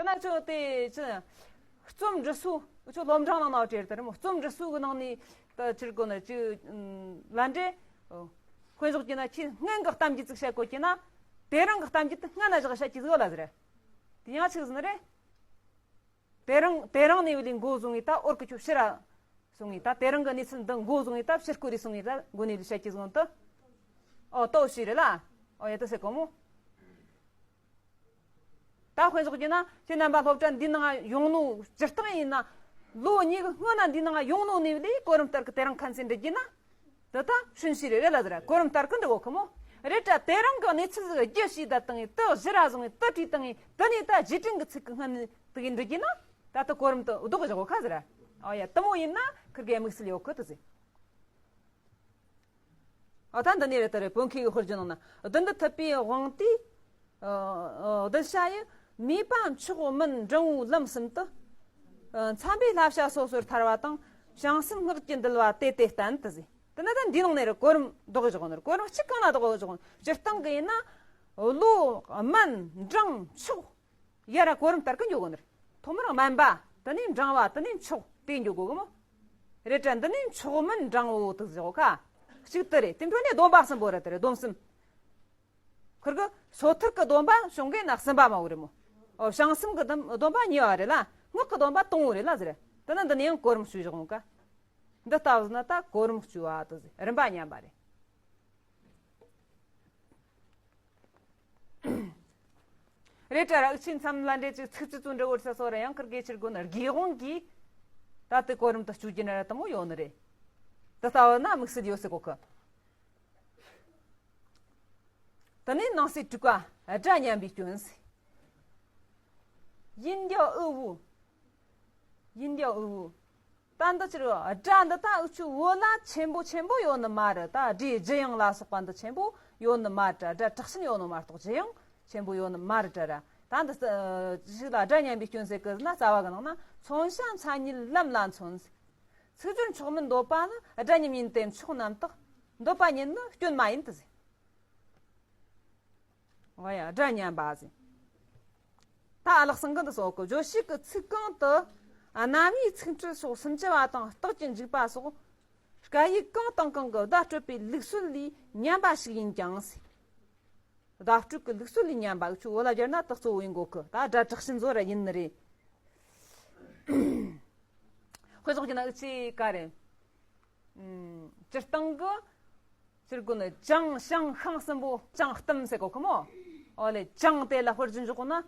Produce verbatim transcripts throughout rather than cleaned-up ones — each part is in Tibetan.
ན་ཅོ་དེ་ཅི་རྩོམ་འབྲི་སྲོལ་ཅོ་སློབ་འབྲིང་ནང་ན་བྲེར་དར་མོ་རྩོམ་འབྲི་སྲོལ་གི་ནང་ནས་ད་ཅིར་གོ་ན་ཅི་ལ་འདྲེ་དཔེ་འཇོག་གྱི་ན་ཁྱི་སྔན་གི་གཏམ་རྒྱུད་ཅིག་བཤད་གོ་གྱི་ན་དེ་རིང་གི་གཏམ་རྒྱུད་དེ་སྔན་ན་བཞག་བཤད་ཀྱི་ཟིག་ལ་ཟེར། དེ་ཡང་ཆི་ཟིན་རེད། དེ་རིང་དེ་རིང་ནས་བ་ལས་འགོ་བཟུང་ངས་ད་འོར་གི་ཁྱོད་ཕྱིར་ར་སོང་ངས་ད་དེ་རིང་གི་གནས་ཚུལ་འདི་འགོ་བཟུང་ངས་ད་ཕྱིར་སྐོར་རེ་སོང་ངས་ད་འགོ་ནས་བ་བཤད་ཀྱི་བཟུང་དུ། ཨོ་ཏོ་ཤི་རེད་ལ། ཨོ་ཡ་ད་ཟེར་གོ་མོ། ད་དཔེ་འཇོག་རྒྱུ་ན་ཁྱེད་རྣམ་པ་སློབ་གྲྭ་འདི་ནང་ཡོང་ནོ་སྤྱིར་བཏང་ཡིན་ན་ལོ་གཉིས་ཀྱི་སྔོན་ན་འདི་ནང་ཡོང་ནོ་ནས་བ་ལས་གོ་རིམ་ལྟར་གི་དེ་རིང་ཁ་མཚན་འབྲི་རྒྱུ་ན། འདི་ད་ཧྲུན་ཤི་རེད་རེད་ལ་ཟེར་གོ་རིམ་ལྟར་གི་འདི་གོ་ཁི་མོ། རེད་དྲ་དེ་རིང་གི་གནས་ཚུལ་ཟིག་རྒྱུ་ཞིག་ད་བཏང་ངས་དུ་གཞི་ར་བཟུང་ངས་དུ་བྲིས་བཏང་ངས་དུ་ནས་ད་རྗེས་དྲན་གི་ཚིག་གི་སྔ་ནས་དུ་གི་འབྲི་རྒྱུ་ན་ད་ད་གོ་རིམ་དུ་ལྡོག་གི་བཞག་གོ་ཁ་ཟེར། ཨོ་ཡ་དུ་མོ་ཡིན་ན་ཁིར་གི་དམིགས་བསལ་ཡོད་གི་དུ་ཟེར། ཨོ་ད་འདི་ནས་རེད་དུ་རེད་བོན་ཁི་གི་ཧོར་རྒྱུ་ནང་ན་བདུད་འདི་ཐུབ་པའི་དབང་དུས། ཨོ་ཨོ་བདུད་བྱ་ཡི་མེས་པ་མཆོག་སྨན་འབྲིང་བོའི་ལམ་གསུམ་དུ། ཨ་མཚན་པའི་བསླབ་བྱ་སོ་སོར་ཐར་བ་དང་བྱང་སེམས་སྔགས་ཀྱི་འདུལ་བ་དེ་དེ་བསྟན་དུ་ཟེར། དེ་ནི་ད་འདིའི་ནང་ནས་རེད་གོ་རིམ་ལྡོག་གི་བཞག་ནི་རེད། གོ་རིམ་གཅིག་གང་ན་ལྡོག་གི་བཞག་ནི་སྤྱིར་བཏང་གི་ཡིན་ན། བློ་སྨན་འབྲིང་མཆོག་ཡ་ར་གོ་རིམ་ལྟར་གི་འཇོག་གི་ནི་རེད། ཐོག་མར་སྨན་པ་དེ་ནས་འབྲིང་བ་དེ་ནས་མཆོག་དེ་འཇོག་གོ་གི་མོ། རེད་དྲ་འདི་ནས་མཆོག་སྨན་འབྲིང་བོ་དུ་བཞག་ག་གཅིག་དེ་རེད། དེ་འཕྲོ་ནས་སྡོམ་པ་གསུམ་པོ་རེད་དེ་རེད་སྡོམ་གསུམ། ཁིར་གི་སོ་ཐར་གི་སྡོམ་པ་བྱུང་གི་ན་གསུམ་པ་མ་བོ་རེད་མོ། ཨོ་བྱང་སེམས་གི་སྡོམ་སྡོམ་པ་གཉིས་པ་རེད་ལ་སྔགས་གི་སྡོམ་པ་དང་བོ་རེད་ལ་ཟེར། དེ་ནི་འདི་ནས་ཡང་གོ་རིམ་ཞུས་བཞག་ག་འདི་ལྟ་བུ་ན་ད་གོ་རིམ་བཅུ་བ་དུ་ཟེར་རིམ་པ་མཉམ་པ་རེད། རེད་དྲ་ར་འུ་ཆོའི་མཚམས་ལ་འདྲེ་ཅིག་ཚིག་ཅི་ཚོ་འདྲི་བོར་ས་སོ་ར་ཡང་ཁིར་གེ་ཕྱིར་དགོན་དགེ་དབང་གིས་ད་དེ་གོ་རིམ་དུ་བཅུ་རྒྱུ་ན་ར་དུ་མོ་ཡོད་ནི་རེད། དེ་ལྟ་བུ་ན་དམིགས་བསལ་ཡོད་སྲིད་གོ་གི་དེ་ནས་ནང་གསེས་དྲུག་པ་སྒྲ་སྙན་པའི་སྐྱོན་ཟེར། ཡིན་རྒྱ་ཨུ་བུ། ཡིན་རྒྱ་ཨུ་བུ། ད་འདི་ཕྱིར་སྒྲ་འདི་ད་འུ་ཆོའི་བོད་ལ་ཆེན་པོ་ཆེན་པོ་ཡོད་ནི་མ་རེད། ད་སྒྲའི་ལྗི་ཡང་ལ་སོགས་པ་འདི་ཆེན་པོ་ཡོད་ནི་མ་རེད། སྒྲ་དྲག་ཞན་ཡོད་ནི་མ་གཏོགས་ལྗི་ཡང་ཆེན་པོ་ཡོད་ནི་མ་རེད་དྲ་ར། ད་འདི་ཞིག་ལ་སྒྲ་སྙན་པའི་སྐྱོན་ཟེར་གི་ན་རྩ་བ་གི་ནང་ན་མཚོན་བྱ་མཚན་ཉིད་ལམ་ལ་མཚོན། ཚིག་སྦྱོར་མཆོག་མིན་འདོད་པ་ནི་སྒྲ་ཉིད་ཉིད་དེ་མཆོག་རྣམ་དག་འདོད་པ་ཉིད་ནི་སྐྱོན་མ་ཡིན་དུ་ཟེར། ཨོ་ཡ་སྒྲ་སྙན་པ་ཟེར། ད་ཨ་ལགས་སང་གི་འདི་སོགས་ཀྱི་བརྗོད་བྱེད་ཀྱི་ཚིག་གང་དུ་རྣམ་དབྱེའི་ཚིག་འབྲུ་སོགས་སུམ་ཅུ་པ་དང་རྟགས་ཀྱི་འཇུག་པ་སོགས་སྐད་ཡིག་གང་དང་གང་གི་བརྡ་སྤྲོད་པའི་ལུགས་སྲོལ་ལས་ཉམས་པ་ཞིག་ཡིན་ཀྱང་ཟེར། བརྡ་སྤྲོད་ཀྱི་ལུགས་སྲོལ་ལས་ཉམས་པ་འུ་ཆོ་བོད་ལ་སྦྱར་ན་དག་གཙོ་བོ་ཡིན་དགོས་ཀི། ད་སྒྲ་དྲག་ཞན་བཟོ་ར་ཡིན་ནི་རེད། དཔེ་ཟོག་གི་ན་འུ་ཆོས་ག་རེ། ཨུམ། སྤྱིར་བཏང་གི་ཕྱིར་གོ་ནི་ཅང་ཞང་ཤང་གསུམ་པོ་ཅང་གཏུམ་ཟེར་གོ་ཁི་མོ། ཨོ་ལེ་ཅང་དེ་ལ་དཔེར་བརྗོད་འཇོག་གོ་ན་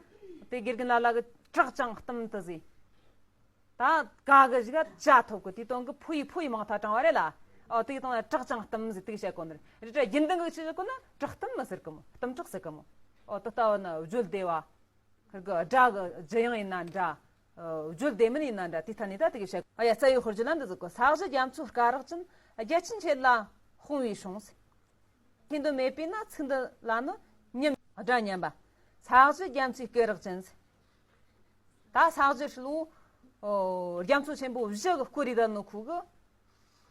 དེ་དགེ་རྒན་ལ་ལ་གི་དྲག་ཅང་གཏུམ་དུ་ཟེར། ད་ག་གི་ཞིག་ག་ཅ་ཐོབ་གི་དེ་དོན་གི་ཕུ་ཡི་ཕུ་ཡི་མང་ཐ་དྲང་བ་རེད་ལ། ཨོ་དེ་དང་དྲག་ཅང་གཏུམ་ཟེར་དེ་བཤད་གོ་ནི་རེད་དྲ། རྒྱུན་ལྡན་གི་ཆི་ཟེར་གོ་ན་དྲག་གཏུམ་མི་ཟེར་གི་མོ། གཏུམ་དྲག་ཟེར་གི་མོ། ཨོ་དེ་ལྟ་བུ་ནི་བརྗོད་བདེ་བ། ཁིར་གི་སྒྲ་གི་ལྗི་ཡང་ཡིན་ན་འདྲ། ཨ་བརྗོད་བདེ་མིན་ཡིན་ན་འདྲ། དེ་ཐད་ནས་ད་དེ་གི་བཤད། ཨ་ཡ་རྩ་བའི་དཔེར་བརྗོད་ལ་འདི་ཟིག་གོ། ས་གཞི་རྒྱ་མཚོའི་སྐ་རགས་ཅན། རྒྱ་ཆེན་ཆེ་ལ་སྤུངས་པའི་གཞུང་ཟེར། ཁེ་འདོན་མེད་པས་ན་ཚིག་འདི་ལ་ནི་ཉིད་སྒྲ་སྙན་པ། ས་གཞི་རྒྱ་མཚོའི་སྐེད་རགས་ཅན་ཟེར། ད་ས་གཞི་ཧྲིལ་བོ། ཨོ་རྒྱ་མཚོ་ཆེན་པོ་བཞི་གི་སྐོར་རེ་ད་ནི་ཁུ་གི།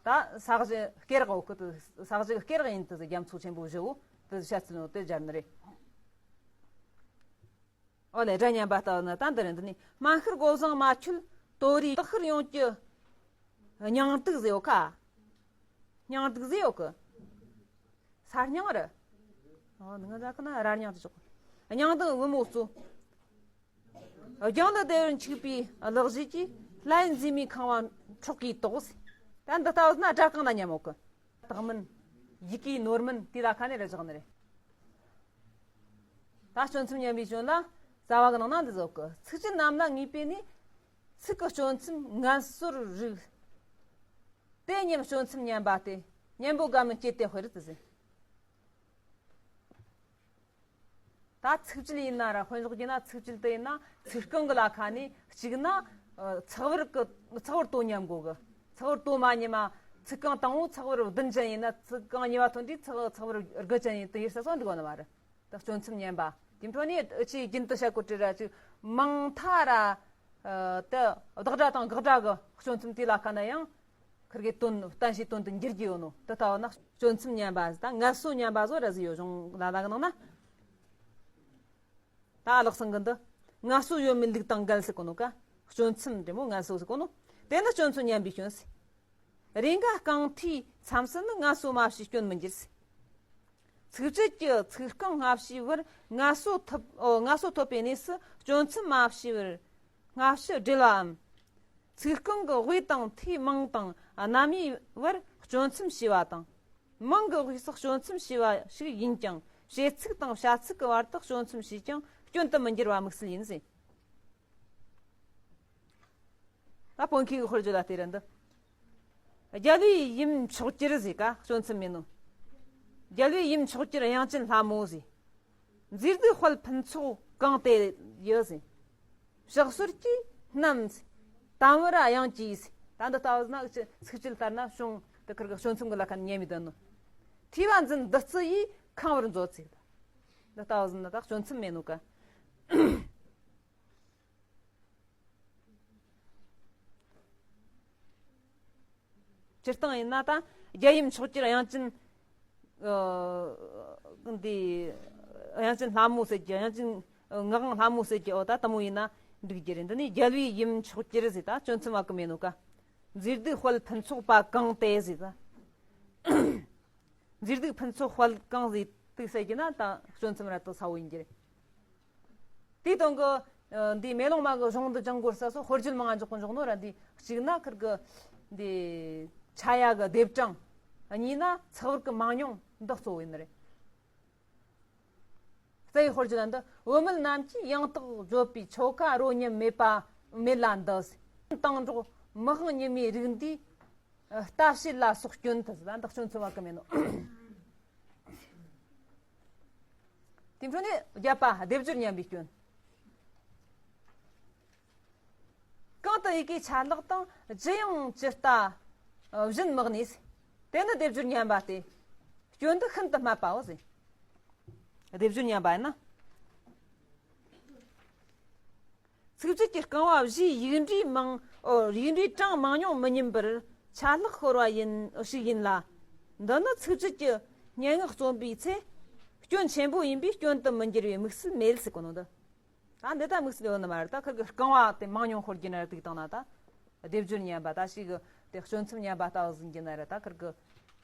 ད་ས་གཞི་སྐེད་རགས་འོ་ཁུ་དུ་ས་གཞི་གི་སྐེད་རགས་ཡིན་དུ་ཟེར། རྒྱ་མཚོ་ཆེན་པོ་བཞི་བོ་དུ་བཤད་ཚུལ་ནོ་དེ་སྦྱར་ནི་རེད། ཨོ་ལེ་སྒྲ་སྙན་པ་ལྟ་བུ་ནི་ད་འདི་རེད། འདི་ནི་སྨན་ཤེར་སྒོ་བཟང་མ་ཁྱོད་དོ་རི་དག་ཤེར་ཡོངས་ཀྱི་སྙིང་སྡུག་ཟེར་ཡོད་ཁ། སྙིང་སྡུག་ཟེར་ཡོད་གི། ས་སྙིང་རེད། ཨོ་ནི་ང་ཟ་གི་ན་ར་སྙིང་དུ་ཆོག་སྙིང་སྡུག་བུ་མོ་གཙོ། རྒྱང་ལ་བདེ་བར་འཆིག་པའི་གླགས་བཞེས་ཀྱིས་ལྷ་ཡི་མཛེས་མའི་ཁང་བ་འཕྲོག་གིས་དོགས། ད་འདི་ལྟ་བུ་ན་སྒྲ་གང་ན་སྙན་མོ་གི། དག་མིན། ཡི་གེའི་ནོར་མིན་དེ་ལ་ཁ་ནས་རེ་བཞག་ནི་རེད། ད་སྐྱོན་མཚམས་སྙན་པའི་སྐྱོན་ལ་རྩ་བ་གི་ནང་ན་འདི་ཟོག་གི། ཚིག་གི་རྣམ་ལ་ངེས་པས་ནི། ཚིག་གི་སྐྱོན་མཚམས་ངན་སོར་རིག་དེ་ཉིད་སྐྱོན་མཚམས་སྙན་པ་སྟེ། སྙན་པོ་དགའ་མིན་སྐྱེད་དེ་དཔེ་རེད་དུ་ཟེར། ད་ཚིག་བཅད་ཡིན་ན་ར་དཔེ་འཇོག་རྒྱུ་ན་ཚིག་བཅད་དེ་ཡིན་ན་ཚིག་རྐང་གི་ལ་ཁ་ནས་གཅིག་ན་ཚེག་བར་གི་ཚེག་བར་དོ་མཉམ་དགོས་གི། ཚེག་བར་དོ་མ་མཉམ་མ་ཚིག་རྐང་དང་པོ་ཚེག་བར་བདུན་ཅན་ཡིན་ན་ཚིག་རྐང་གཉིས་པ་ཐོན་དུས་ཚེག་ཚེག་བར་དགུ་ཅན་ཡིན་དུ་ཡིན་ས་སོགས་འགྲིག་གོ་ནི་མ་རེད། ད་སྐྱོན་མཚམས་སྙན་པ་དེ་འཕྲོ་ནས་ཅི་རྒྱུན་དུ་བཤད་གོ་དྲི་ར་ཅིག་མང་མཐའ་ར། ཨ་དེ་བདག་སྒྲ་དང་དགག་སྒྲ་གི་སྐྱོན་མཚམས་དེ་ལ་ཁ་ན་ཡང་ཁིར་གི་དོན་བསྟན་བྱའི་དོན་དུ་འགྱུར་གྱི་ཡོད་ནོ། དེ་ལྟ་བུ་ན་སྐྱོན་མཚམས་སྙན་པ་དང་ངལ་གསོ་སྙན་པ་བཟོ་ར་ཟི་ཡོད་གཞུང་ལ་ལ་གི་ནང་ན། ད་ལག་སང་གི་འདི་ ངལ་གསོ་ཡོད་མེད་ལུགས་དང་འགལ་ཟེར་གོ་ནོ་ཀ། སྐྱོན་མཚམས་འདྲེ་མོ་ངལ་གསོ་ཟེར་གོ་ནོ། དེ་ནི་སྐྱོན་མཚམས་ཉམས་པའི་སྐྱོན་ཟེར། རེས་འགའ་རྐང་མཐིལ་མཚམས་སུ་ནི་ངལ་གསོ་མ་བྱས་སྐྱོན་མི་འགྱུར་ཟེར། ཚིགས་བཅད་ཀྱི་ཚིག་རྐང་སྔ་ཕྱིའི་བར་ངལ་གསོ་ཐོབ་ཨོ་ངལ་གསོ་ཐོབ་པའི་གནས་སུ་སྐྱོན་མཚམས་མ་བྱས་པར་སྔ་ཕྱི་སྦྲེལ་བའམ། ཚིག་རྐང་གི་དབུས་དང་མཐའི་མིང་དང་རྣམ་དབྱེའི་བར་སྐྱོན་མཚམས་ཕྱེ་བ་དང་། མིང་གི་དབུས་སུ་སྐྱོན་མཚམས་ཕྱེ་བ་ཞིག་ཡིན་ཀྱང་བྱེད་ཚིག་དང་བྱ་ཚིག་གི་བར་དུ་སྐྱོན་མཚམས་ཕྱེས་ཀྱང་སྐྱོན་དུ་མི་འགྱུར་བ་དམིགས་བསལ་ཡིན་ཟེར། ད་བོད་མཁས་ཀྱི་དཔེར་བརྗོད་ལ་ལྟོས་ར་འདི། རྒྱལ་བའི་ཡུམ་མཆོག་གྱུར་ཟེར་ཀ་སྐྱོན་མཚམས་མེད་ནོ། རྒྱལ་བའི་ཡུམ་མཆོག་གྱུར་དབྱངས་ཅན་ལྷ་མོ་ཟེར། མཛེས་སྡུག་དཔལ་ཕུན་ཚོགས་གང་དེ་ཡི་ཟེར། ཕྱག་སོར་གྱི་རྣམས་ཟེར། དམ་པར་དབྱངས་ཀྱིས་ཟེར། ད་འདི་ལྟ་བུ་ཟེར་ན་ཚིག་བཅད་ལྟར་ན་བྱུང་དེ་ཁིར་གི་སྐྱོན་མཚམས་ཀྱི་ལ་ཁ་ཉན་མི་དོན་ནོ། ཐོས་པ་འཛིན་བདུད་རྩི་ཡིས་ཁེངས་པར་མཛོད་ཟེར། འདི་ལྟ་བུ་ཟེར་ན་ད་སྐྱོན་མཚམས་མེད་ནོ་ཀ། སྤྱིར་བཏང་ཡིན་ན་ད་རྒྱལ་ཡུམ་མཆོག་གྱུར་དབྱངས་ཅན། ཨ། འདི། དབྱངས་ཅན་ལྷ་མོ་ཟེར་གྱི་དབྱངས་ཅན་ངག་དབང་ལྷ་མོ་ཟེར་གྱི་ཨོ་ད་དེ་མོ་ཡིན་ན་འགྲིག་གི་རེད། འདི་ནི་རྒྱལ་བའི་ཡུམ་མཆོག་གྱུར་ཟེར་ད་སྐྱོན་མཚམས་བ་གི་མེད་ནོ་ཀ། མཛེས་སྡུག་དཔལ་ཕུན་ཚོགས་པ་གང་དེ་ཟེར་ད། མཛེས་སྡུག་ཕུན་ཚོགས་དཔལ་གང་ཟེར་དུས་ཟེར་གྱི་ན་ད་སྐྱོན་མཚམས་ར་ཏོ་ས་བོ་ཡིན་གྱི་རེད། དེའི་སྟེང་གི་ཨ་འདི་མེ་ལོང་མ་གི་གཞུང་འདི་ཅང་གོ་ས་སོ་དཔེར་བརྗོད་མང་ང་འཇོག་གི་འཇོག་ནོ་ར་འདི་གཅིག་ན་ཁིར་གི་འདི་ཆ་ཡ་གི་ལྡེབ་གྲངས། གཉིས་ན་ཚེག་བར་གི་མང་ཉུང་འདི་གཙོ་བོ་ཡིན་ནི་རེད། རྩ་བའི་དཔེར་བརྗོད་ལ་འདི་བུད་མེད་རྣམས་ཀྱིས་ཡང་དག་བརྗོད་པའི་ཆོ་ག་རོ་མཉམ་མེད་པ་མེད་ལ་འདི། དང་འགྲོགས་མི་དབང་ཉི་མའི་རིགས་འདིས། ལྟ་བྱེད་ལ་སོགས་སྐྱོན་དུ་ཟེར་ད་འདི་སྐྱོན་མཚམས་བ་གི་མེད་ནོ། དེ་འཕྲོ་ནས་བརྒྱད་པ་སྡེབ་སྦྱོར་ཉམས་པའི་སྐྱོན། གང་དུ་ཡི་གེའི་ཆ་ལག་དང་ཇི་ཡང་ཇི་ལྟ་བཞིན་དམིགས་ནས། དེ་ནི་སྡེབ་སྦྱོར་ཉམས་པ་སྟེ། སྐྱོན་འདི་ཤིན་ཏུ་སྨད་པའོ་ཟེར། སྡེབ་སྦྱོར་ཉམས་པ་ཡིན་ན། ཚིག་བཅད་ཀྱི་རྐང་བ་བཞིའི་ཡིག་འབྲུའི་མང་ཨོ་ཡིག་འབྲུའི་གྲངས་མང་ཉུང་མི་སྙོམས་པར་ཆ་ལག་ཤོར་བ་ཡིན་ཞིག་ཡིན་ལ། འདི་ནི་ཚིག་བཅད་ཀྱི་སྙན་ངག་རྩོམ་པའི་ཚེ་སྐྱོན་ཆེན་པོ་ཡིན་པས་སྐྱོན་དུ་མི་འགྱུར་བའི་དམིགས་བསལ་མེད་ཟེར་གོ་ནོ་འདི། ད་འདི་ད་དམིགས་བསལ་ཡོད་ནི་མ་རེད། ད་ཁིར་གི་རྐང་བ་དེ་མང་ཉུང་ཤོར་གྱི་ན་རེད། དུག་བཏང་ན་ད་སྡེབ་སྦྱོར་ཉམས་པ་ད་ཞིག་གི་དེ་སྐྱོན་མཚམས་ཉམས་པ་ལྟ་བུ་ཟིན་གྱི་ན་རེད། ད་ཁིར་གི་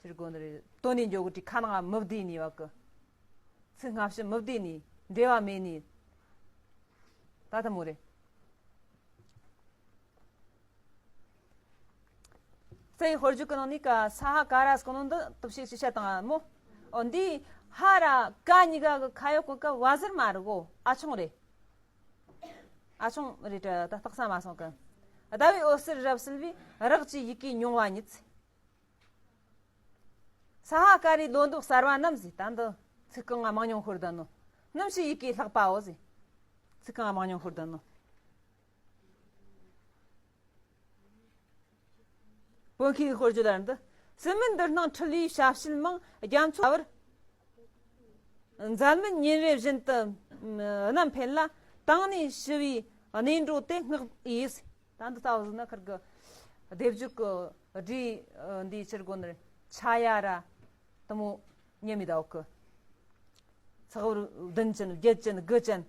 ཕྱིར་གོ་ནི་རེད། དོན་ནས་འཇོག་གི་ཁ་ནང་མི་བདེ་ནི་བ་གི། ཚིག་སྔ་ཕྱི་མི་བདེ་ནི་འབྲེལ་བ་མེད་ནི། ད་ད་མོ་རེད། རྩ་བའི་དཔེར་བརྗོད་ཀྱི་ནང་ནས་ཀ་ས་ཧ་ཀ་ར་ཟེར་གོ་ནོ་འདི་སྟོབས་ཤེས་ཤེས་བྱ་དང་མོ། འོ་འདི་ཧ་ར་ཀ་གཉིས་ཀ་གི་ཁ་ཡོག་གི་ཀ་བ་ཟེར་མ་རེད་གོ། ཨ་ཆུང་རེད། ཨ་ཆུང་རེད་དྲ་ད་རྟགས་ས་མ་སོང་གི། ཟླ་བའི་འོད་ཟེར་རབ་གསལ་བའི་རགས་ཀྱི་ཡི་གེ་མྱོང་བ་ཉིད། ས་ཧ་ཀ་རའི་ལོ་འདབ་གསར་བ་རྣམས་ཟེར་ད་འདི་ཚིག་རྐང་ང་མང་ཉུང་ཤོར་ད་ནོ། རྣམ་ཤེས་ཡི་གེ་ལྷག་པའོ་ཟེར། ཚིག་རྐང་ང་མང་ཉུང་ཤོར་ད་ནོ། བོད་མཁས་ཀྱི་དཔེར་བརྗོད་ལ་འདི། སྲིད་མིན་འདིར་སྣང་འཁྲུལ་བའི་བྱ་བྱེད་མང་རྒྱ་མཚོ་བར། མཛད་མིན་ཉིན་རེ་བཞིན་དུ་རྣམ་འཕེལ་ལ། དང་ནས་ཞི་བའི་གནས་འགྲོ་དེ་བསྔགས་ཡིས། ད་འདི་ལྟ་བུ་ཟིན་ན་ཁིར་གི་སྡེབ་སྦྱོར་གི་སྒྲས་འདིའི་ཕྱིར་གོ་ནི་ཆ་ཡ་ར་དེ་མོ་ཉམས་མི་ད་འོག་གི། ཚེག་བར་བདུན་ཅན་བརྒྱད་ཅན་དགུ་ཅན།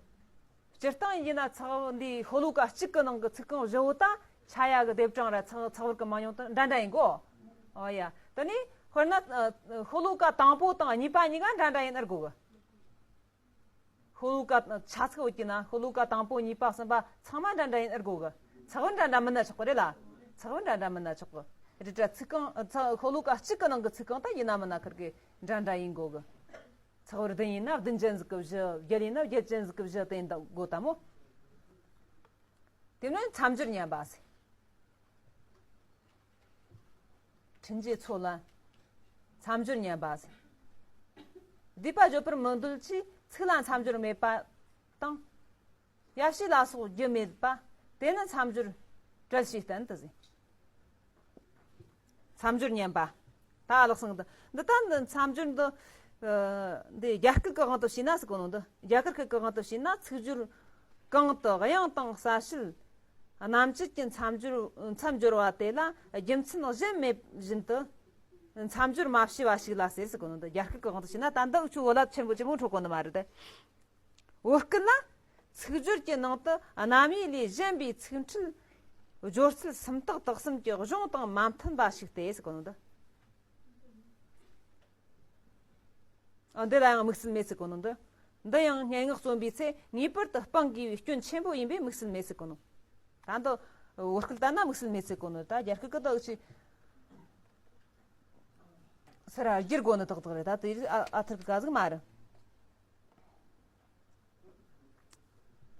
སྤྱིར་བཏང་ཡིན་ན་ཚེག་བར་འདིའི་ཤོ་ལོ་ཀ་གཅིག་གི་ནང་གི་ཚིག་རྐང་བཞི་བོ་ད་ཆ་ཡ་གི་སྡེབ་གྲངས་ར་ཚེག་ཚེག་བར་གི་མང་ཉུང་དང་འདྲ་འདྲ་ཡིན་གོ། ཨོ་ཡ། དེ་ནས་དཔེར་ན་ཤོ་ལོ་ཀ་དང་པོ་དང་གཉིས་པ་གཉིས་ཀ་འདྲ་འདྲ་ཡིན་ཨར་གོ་གི། ཤོ་ལོ་ཀ་ཆ་ཚིག་འོ་གི་ན་ཤོ་ལོ་ཀ་དང་པོ་གཉིས་པ་གསུམ་པ་ཚང་མ་འདྲ་འདྲ་ཡིན་ཨར་གོ་གི། ཚེག་བར་འདྲ་འདྲ་མིན་ན་ཆོག་གི་རེད་ལ། ཚེག་བར་འདྲ་འདྲ་མིན་ན་ཆོག་གི་རེད་དྲ། ཚིག་རྐང་ཚེག་ཤོ་ལོ་ཀ་གཅིག་གི་ནང་གི་ཚིག་རྐང་ད་ཡིན་ན་མིན་ན་ཁིར་གི་འདྲ་འདྲ་ཡིན་གོ་གི། ཚེག་བར་བདུན་ཡིན་ན་བདུན་ཅན་ཟིག་གི་བཞི། བརྒྱད་ཡིན་ན་བརྒྱད་ཅན་ཟིག་གི་བཞི་དེ་ཡིན་ད་གོ་ད་མོ། དེ་ནས་མཚམས་སྦྱོར་ཉམས་པ་ཟེར། འཕྲིན་བཅས་ཚོ་ལ་མཚམས་སྦྱོར་ཉམས་པ་ཟེར། སྡིག་པ་བརྗོད་པར་མི་འདོད་ཀྱི་ཚིག་ལ་མཚམས་སྦྱོར་མེད་པ་དང་། ཡ་ཤི་ལ་སོགས་རྒྱུ་མེད་པ། དེ་ནི་མཚམས་སྦྱོར་བྲལ་ཞེས་བསྟན་ཏོ་ཟེར། མཚམས་སྦྱོར་ཉམས་པ། ད་ལགས་སང་འདི་འདི་ལྟ་འདི་མཚམས་སྦྱོར་འདི། ཨ་འདི་རྒྱ་སྐད་ཀྱི་དབང་དུ་བྱས་ན་ཟེར་གོ་ནོ་འདི། རྒྱ་གར་སྐད་ཀྱི་དབང་དུ་བྱས་ན་ཚིག་སྦྱོར་གང་དུ་དབྱངས་དང་གསལ་བྱེད་རྣམ་བཅད་ཀྱི་མཚམས་སྦྱོར་མཚམས་སྦྱོར་བ་དེ་ལ་རྒྱུ་མཚན་གཞན་མེད་བཞིན་དུ་མཚམས་སྦྱོར་མ་བྱས་པ་ཞིག་ལ་ཟེར་ཟེར་གོ་ནོ་འདི། རྒྱ་སྐད་ཀྱི་དབང་དུ་བྱས་ན་ད་འདི་འུ་ཆོ་བོད་ལ་ཆེན་པོ་ཆེན་པོ་འཕྲོད་གོ་ནི་མ་རེད་དེ། བོད་སྐད་ལ་ ཚིག་སྦྱོར་གྱི་ནང་དུ་རྣམ་དབྱེ་ལས་གཞན་པའི་ཚིག་འཕྲད་སྦྱོར་ཚུལ་སུམ་རྟགས་དག་གསུམ་གྱི་གཞུང་དང་མ་མཐུན་པ་ཞིག་སྟེ་ཟེར་གོ་ནོ་འདི། ཨ། འདི་ལ་ཡང་དམིགས་བསལ་མེད་ཟེར་གོ་ནོ་འདི། འདི་ཡང་སྙན་ངག་རྩོམ་པའི་ཚེ་ངེས་པར་དུ་སྤང་དགོས་པའི་སྐྱོན་ཆེན་པོ་ཡིན་པས་དམིགས་བསལ་མེད་ཟེར་གོ་ནོ། ད་འདི་བོད་སྐད་ལྟར་ན་དམིགས་བསལ་མེད་ཟེར་གོ་ནོ། ད་རྒྱ་སྐད་ཀྱི་དག་ཅི་སི་ར་བསྒྱུར་དགོས་ནི་ཏག་ཏག་རེད། ད་དེ་ཨ་ཨ་ཐུར་ག་ཟིག་མ་རེད།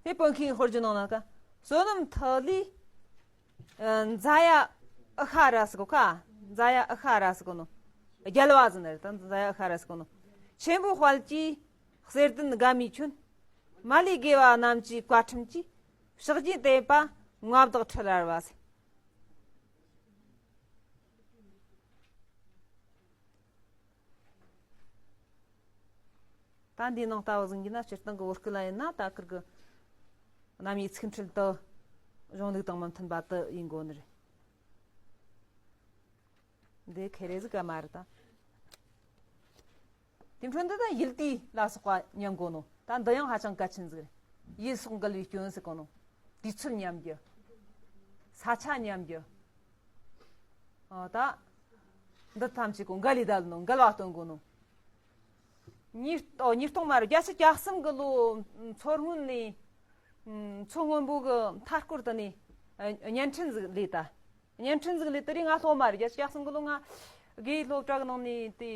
དེ་དཔོན་ཁྱིའི་དཔེར་བརྗོད་ནང་ན་ཀ། བསོད་ནམས་ཐུ་ལུས། ཨ། མཛའ་ཡ་ཨུ་ཤ་ར་ཟེར་གོ་ཁ། མཛའ་ཡ་ཨུ་ཤ་ར་ཟེར་གོ་ནོ། རྒྱལ་བ་ཟེར་ནི་རེད་ད། མཛའ་ཡ་ཨུ་ཤ་ར་ཟེར་གོ་ནོ། ཆེན་པོ་དཔལ་གྱི་གསེར་ལྡན་དགའ་མའི་ཁྱོན། མ་ལུས་དགེ་བ་རྣམས་ཀྱི་བཀའ་ཁྲིམས་ཀྱིས། ཕྱག་རྒྱས་བསྟན་པ་མངའ་བདག་ཁྲི་ལ་བ་ཟེར། ད་འདིའི་ནང་ལྟ་བུ་ཟིན་གྱི་ན་སྤྱིར་བཏང་གི་བོད་སྐད་ལ་ཡིན་ན་ད་ཁིར་གི་རྣམ་དབྱེ་ཚིག་འཕྲད་དུ་གཞུང་ལུགས་དང་མི་མཐུན་པ་དུ་ཡིན་དགོས་ནི་རེད། འདི་ཁེ་རེ་ཟིག་ག་མ་རེད་ད། དེ་འཕྲོ་འདི་ད་ཡུལ་དུས་ལ་སོགས་པ་མཉམ་དགོས་ནོ། ད་འདི་ཡང་ཧ་ཅང་གལ་ཆེན་ཟིག་རེད། ཡུལ་སོགས་འགལ་བའི་སྐྱོན་ཟེར་གོ་ནོ། དུས་ཚོད་མཉམ་རྒྱུ། ས་ཆ་མཉམ་རྒྱུ། ཨ། ད་འདི་ཐམས་ཅད་ཀོ་འགལ་ལས་བསྡད་ནོ། འགལ་བ་སྟོན་དགོས་ནོ། ཉིས་ཨོ་ཉིས་སྟོང་མ་རེད། བརྒྱད་ཅུ་གྱ་གསུམ་གི་ལོ་མཚོ་སྔོན་ནས། མཚོ་སྔོན་པོ་གི་མཐའ་སྐོར་དུ་ནས་བརྙན་འཕྲིན་ཟིག་ལས་ད། བརྙན་འཕྲིན་ཟིག་ལས་དེ་རིང་ང་སློབ་མ་རེད། བརྒྱད་ཅུ་གྱ་གསུམ་གི་ལོ་ང་དགེ་སློབ་གྲྭ་གི་ནང་ནས་དེ་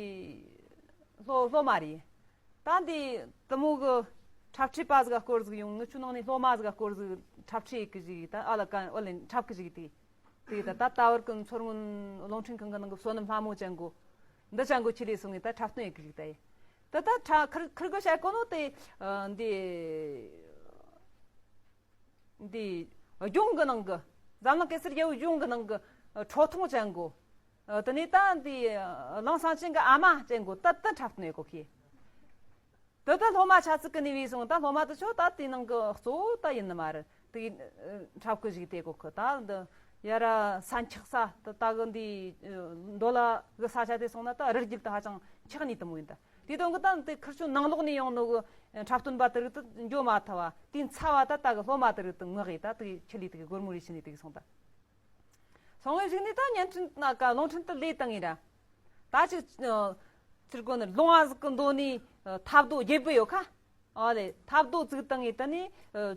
སློབ་སློབ་མ་རེད། ད་འདི་དུ་མོ་གི་འཁྲབ་ཁྲིད་པ་ཟིག་ག་སྐོར་ཟིག་ཡོང་། ངི་ཆུ་ནང་ནས་སློབ་མ་ཟིག་ག་སྐོར་ཟིག་འཁྲབ་ཁྲིད་ཡེ་གི་ཞིག་ད་ཨ་ལ་ཀ་ཨོ་ལེན་འཁྲབ་གི་ཞིག་དེ། དེ་ད་ད་ད་བར་གི་མཚོ་སྔོན་རླུང་འཕྲིན་ཁང་གི་ནང་གི་བསོད་ནམས་ལྷ་མོ་ཅན་གོ། འདི་ཅན་གོ་ཆི་ལས་སོང་ངི་ད་འཁྲབ་སྟོན་ཡེ་གི་ཞིག་ད་ཡེ། ད་ད་ཁིར་ཁིར་གོ་བཤད་གོ་ནོ་དེ། ཨ། འདི་འདི་ལྗོངས་གི་ནང་གི། འཛམ་གླིང་གེ་སར་རྒྱལ་པོའི་ལྗོངས་གི་ནང་གི་ཁྲོ་ཐུང་ཅན་གོ། དེ་ནས་ད་འདི་གླིང་སེང་ཆེན་གི་ཨ་མ་ཅན་གོ་ད་ད་འཁྲབ་སྟོན་ཡེ་གོ་ཁི། དེ་ད་སློབ་མ་ཆ་ཚིག་གི་ནི་བས་སོང་། ད་སློབ་མ་དེ་ཆོ་ད་དེ་ནང་གི་གཙོ་བོ་ད་ཡིན་ནི་མ་རེད། དེ་འཁྲབ་གི་ཞིག་དེ་གོ་ཁི། ད་འདི་ཡ་ར་ས་འཁྱག་ས་ད་ད་གི་འདི་མདོ་ལ་གི་ས་ཆ་དེ་སོང་ན་ད་རི་རྒྱུད་ད་ཧ་ཅང་འཁྱག་ནི་དུ་མོ་ཡིན། ད་དེ་དོན་གི་ད་དེ་ཁིར་ཆོ་ནང་ལོགས་ནས་ཡོང་ནོ་གི་འཁྲབ་སྟོན་པ་དེ་རིགས་དེ་འགྱོ་མ་ཐུབ་བ། དེ་ཚ་བ་ད་ད་གི་སློབ་མ་དེ་རིགས་དེ་ངག་གི་ད་དེ་ཁྱི་ལི་དེ་གི་སྒོར་མོ་རེ་ཤི་ནི་དེ་གི་སོང་ད། སོང་བའི་གཞུག་ནས་ད་བརྙན་འཕྲིན་ན་ཀ་རླུང་འཕྲིན་དུ་ལས་བཏང་ངེ་ར། ད་ཅིག་ཚུར་གོ་ནི་ལུང་བ་ཟིག་གི་མདོ་ནས་ཐབ་རྡོ་རྒྱས་པོ་ཡོད་ཁ། ཨ་ལེ་ཐབ་རྡོ་བཙུགས་བཏང་ངེ་ད་ནི་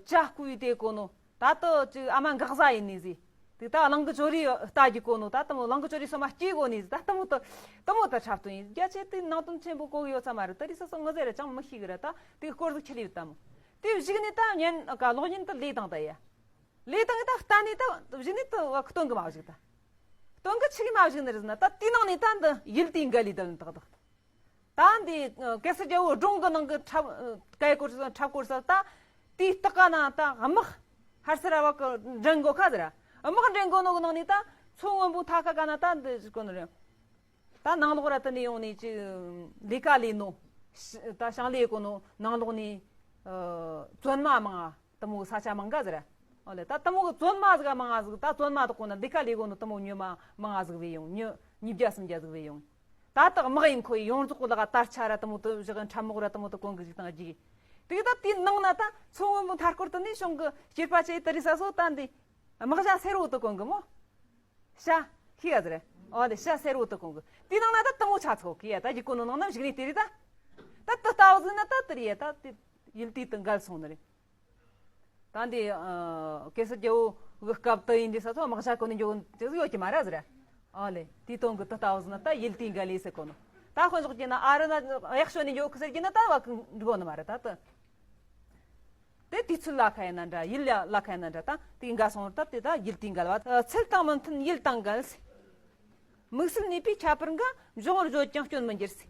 ཇ་བསྐོལ་དེ་གོ་ནོ། ད་ལྟ་ཅིག་ཨ་མ་འགག་ཟ་ཡིན་ནི་ཟིག་དེ་ད་གླང་གི་ཅོ་རི་ལྟ་རྒྱུ་གོ་ནོ། ད་དུ་མོ་གླང་གི་ཅོ་རི་སོ་མ་སྐྱེ་གོ་ནི་ཟིག་ད་དུ་མོ་ད་དུ་མོ་ད་འཁྲབ་སྟོན་ཡིན། རྒྱ་ཆེ་དེ་ནང་དོན་ཆེན་པོ་གོ་གི་ཡོད་ས་མ་རེད། ད་རི་ས་སོ་ངོ་ཟེར་ར་ཅང་མི་ཤེས་གི་ར། ད་དེ་སྐོར་ཟིག་ཁྱི་ལི་ཡོད་ད་མོ། དེ་གཞུག་ནས་ད་བརྙན་ཀ་གློག་བརྙན་དུ་ལས་བཏང་ད་ཡ། ལས་བཏང་གི་ད་ལྟ་ནས་ད་གཞི་ནས་ད་སྟོན་གི་མ་བཞག་ད། སྟོན་གི་ཆི་གི་མ་བཞག་ནི་རེད་ཟེར་ན། ད་དེའི་ནང་ནས་ད་འདི་ཡུལ་དེའི་འགལ་ལས་ད་ནི་ཏག་ཏག་ད་འདི་གེ་སར་རྒྱལ་པོའི་སྒྲུང་གི་ནང་གི་འཁྲབ་སྐད་སྐོར་ས་འཁྲབ་སྐོར་ས་ད་དེའི་སྟག་ཀ་ན་ད་དམག་ཧར་སེ་ར་བ་གི་འདྲེན་གོ་ཁ་ཟེར། དམག་འདྲེན་གོ་ནོ་གི་ནང་ནས་ད་མཚོ་སྔོན་པོ་ཐ་ཁ་ཀ་ན་ད་འདི་གོ་ནི་རེད། ད་ནང་ལོགས་ར་དེ་ནས་ཡོང་ནས་ཅི་ལས་ཀ་ལས་ནོ། ཤ་ད་ཞིང་ལས་གོ་ནོ་ནང་ལོགས་ནས་ཨ་བཙོན་མ་མང་ང་དེ་མོ་ས་ཆ་མང་ག་ཟེར། ཨོ་ལེ་ད་དེ་མོ་གི་བཙོན་མ་ཟིག་མང་ང་ཟིག་ད་བཙོན་མ་དག་གོ་ན་ལས་ཀ་ལས་གོ་ནོ་དེ་མོ་ཉོ་མ་མང་ང་ཟིག་བས་ཡོང་། ཉོ་ཉིས་བརྒྱ་སུམ་བརྒྱ་ཟིག་བས་ཡོང་། ད་དག་དམག་ཡིན་ཁོ་ཡི་ཡོངས་རྫོགས་གོ་ལ་ག་དར་ཆ་ར་དེ་མོ་དེ་བཞག་འཁྲབ་མོག་ར་དེ་མོ་དེ་གོན་གི་ཞིག་དང་རྒྱུག་གི། དེ་གི་ད་དེའི་ནང་ན་ད་མཚོ་སྔོན་པོ་མཐའ་སྐོར་དེ་ནས་བྱུང་གི་སྐྱེས་པ་ཆེ་དེ་རི་ས་སོ་ད་འདི་དམག་བྱ་སེར་བོ་དེ་གོན་གི་མོ། ཤ། ཤི་ཡ་ཟེར། ཨོ་ལེ་ཤ་སེར་བོ་དུ་གོང་གི། དེའི་ནང་ན་ད་དུ་མོ་ཆ་ཚོགས་གི་ཡ་ད་ཡི་གོ་ནོ་ནང་ན་བཞུགས་ནས་དེ་རེད་ད། ད་དུ་ལྟ་བ་ཟིན་ན་ད་དུ་རེད་ཡ་ད་དེ་ཡུལ་དུས་དུ་འགལ་སོང་ནི་རེད། ད་འདི་ཨ་གེ་སར་རྒྱལ་པོ་གི་སྐབས་དུ་ཡིན་དུས་ས་ཚོ་དམག་བྱ་གོ་ནས་འཇོག་དེ་ཡོད་ཀྱི་མ་རེད་ཟེར། ཨོ་ལེ་དེའི་དོན་གི་དུ་ལྟ་བ་ཟིན་ན་ད་ཡུལ་དུས་འགལ་ལས་ཟེར་གོ་ནོ། ད་དཔོན་ཚོགས་ཀྱི་ན་ཨ་རི་ན་གཡག་ཤོད་ནས་འཇོག་གི་ཟེར་གྱི་ན་ད་བ་གི་འགྲོ་ནི་མ་རེད་ད་དུ། དེ་དུས་ཚོད་ལ་ཁ་ཡིན་ན་འདྲ། ཡུལ་ལ་ཁ་ཡིན་ན་འདྲ། ད་དེ་འགའ་སོང་བར་ད་དེ་ད་ཡུལ་དུས་འགལ་བ། ཚུལ་དང་མི་མཐུན་ཡུལ་དང་འགལ། དམིགས་བསལ་ནུས་པའི་ཁྱད་པར་འགའ་འབྱུང་བར་བརྗོད་ཀྱང་སྐྱོན་མི་འགྱུར་ཟེར།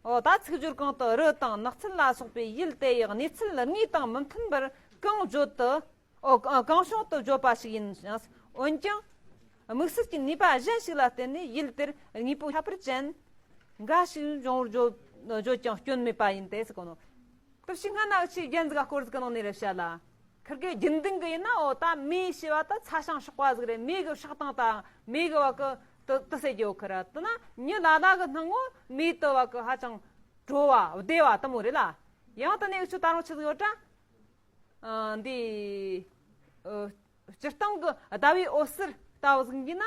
ཨོ་ད་ཚིག་སྦྱོར་གང་དུ་རི་དང་ནགས་ཚལ་ལ་སོགས་པའི་ཡུལ་དེ་ཡི་གནས་ཚུལ་དངོས་དང་མི་མཐུན་པར་གང་བརྗོད་དུ། ཨོ་གང་བྱུང་དུ་བརྗོད་པ་ཞིག་ཡིན་ཞིང་། འོན་ཀྱང་དམིགས་བསལ་གྱི་ནུས་པ་གཞན་ཞིག་ལ་བརྟེན་ནས་ཡུལ་དེར་དངོས་པོ་ཁྱད་པར་ཅན་འགའ་ཞིག་འབྱུང་བར་བརྗོད་བརྗོད་ཀྱང་སྐྱོན་མེད་པ་ཡིན་ཏེ་ཟེར་གོ་ནོ། སྐབས་ཤིག་སྔ་ན་ཆེས་རྒྱན་ཟིག་ག་སྐོར་ཟིག་གི་ནང་ནས་རེ་བཤད་ལ། ཁིར་གེ་རྒྱུན་ལྡན་གི་ཡིན་ན་ཨོ་ད་མེ་ཞེས་པ་ད་ཚ་ཞིང་སྲོག་པ་ཟིག་རེད། མེ་གི་སྲོག་དང་ད་མེ་གི་བ་གི་དུ་དུ་ཟེར་རྒྱུ་ཁི་ར་དུ་ན་མྱི་ལ་ལ་གི་སྣང་ངོ་མེ་དུ་བ་གི་ཧ་ཅང་བྲོ་བ་བདེ་བ་དུ་མོ་རེད་ལ། ཡང་དུ་ནས་འུ་ཆོ་ད་རུང་ཆི་ཟིག་ཡོད་དྲ། ཨ། འདི། ཨ། སྤྱིར་བཏང་གི་ཟླ་བའི་འོད་ཟེར་ལྟ་བུ་ཟིག་ཡིན་ན།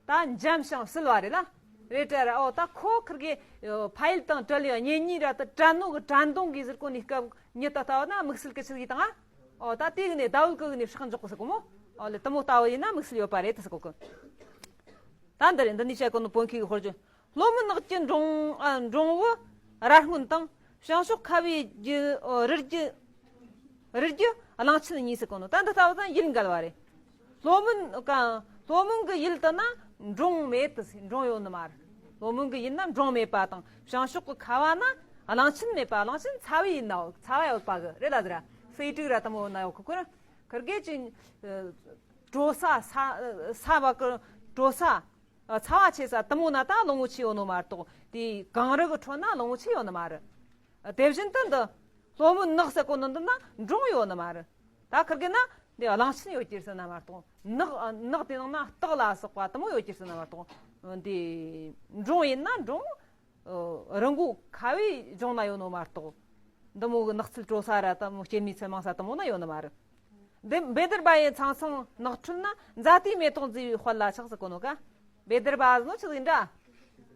ད་འཇམ་ཞིང་བསིལ་བ་རེད་ལ། རེད་དྲ་ར། ཨོ། ད་ཁོ་ཁིར་གི་ཕ་ཡུལ་དང་བྲལ་བའི་གཉེན་ཉེ་ར་ད་དྲན་ནོ་གི་དྲན་གདུང་གི་ཟེར་གོ་ནི་སྐབས་ཉིད་ད་ལྟ་བ་ན་དམིགས་བསལ་གི་ཆི་ཟིག་ཡིན་དང་། ཨོ། ད་དེ་གི་ནས་ཟླ་འོད་གི་ནས་ཕྱག་འཇོག་གི་ཟེར་གོ་མོ། ཨོ་ལེ། དེ་མོ་ལྟ་བུ་ཡིན་ན་དམིགས་བསལ་ཡོད་པ་རེད་ད་ཟེར་གོ་གི། ད་འདི་རེད། འདི་ནས་བཤད་གོ་ནོ་བོན་ཁྱི་གི་དཔེར་བརྗོད། ལྷོ་མོན་ནགས་ཀྱི་འབྲོང་། ཨ། འབྲོང་བུ་ར་སྔོན་དང་། བྱང་ཕྱོགས་ཁ་བའི་རྒྱུ། རི་རྒྱུ། རི་རྒྱུ་གླང་ཆེན་གཉིས་ཟེར་གོ་ནོ། ད་འདི་ལྟ་བུ་ད་ཡུལ་འགལ་བ་རེད། ལྷོ་མོན་ག་ལྷོ་མོན་གི་ཡུལ་དུ་ན་འབྲོང་མེད་དུ་ཟེར། འབྲོང་ཡོད་ནི་མ་རེད། ལྷོ་མོན་གི་ཡུལ་ན་འབྲོང་མེད་པ་དང་། བྱང་ཕྱོགས་ཀྱི་ཁ་བ་ན་གླང་ཆེན་མེད་པ། གླང་ཆེན་ཚ་བའི་ཡུལ་ན་ཡོད། ཚ་བ་ཡོད་པ་གི་རེད་ལ་ཟེར། སེ་དྲུག་ར་དེ་མོ་ན་ཡོད་གི། ཁོ་ར་ཁིར་གེ་ཅིག་དྲོ་ས། ས་ས་བ་གི་དྲོ་ས། ཨ། ཚ་བ་ཆེ་ས་དེ་མོ་ན་ད་གླང་པོ་ཆེ་ཡོད་ནོ་མ་གཏོགས། དེ་གངས་རི་གི་ཁྲོད་ན་གླང་པོ་ཆེ་ཡོད་ནི་མ་རེད། དེ་བཞིན་དུ་འདི་ལྷོ་མོན་ནགས་ཟེར་གོ་ནོ་འདི་ན་འབྲོང་ཡོད་ནི་མ་རེད། ད་ཁིར་གེ་ན་འདི་གླང་ཆེན་ཡོད་ཀྱི་ཟེར་ན་མ་གཏོགས། ནགས། ནགས་དེ་ནང་ན་སྟག་ལ་སོགས་པ་དེ་མོ་ཡོད་ཀྱི་ཟེར་ན་མ་གཏོགས། འདི་འབྲོང་ཡིན་ན་འབྲོང་། ཨ། རི་མགོ་ཁ་བའི་ལྗོངས་ན་ཡོད་ནོ་མ་གཏོགས། འདི་མོ་གི་ནགས་ཚལ་དྲོ་ས་ར་དེ་མོ་སྐྱེད་མོས་ཚལ་མང་ས་དེ་མོ་ན་ཡོད་ནི་མ་རེད། འདི་བཻ་དརྦྷ་ཡི་ཚང་ཚང་ནགས་ཁྲོད་ན། མཛའ་བརྩེའི་མེ་ཏོག་མཛེས་པའི་དཔལ་ལ་ཆགས་ཟེར་གོ་ནོ་ཀ། བཻ་དརྦྷ་ཟེར་ནོ་ཆི་ཟིག་ཡིན་འདྲ།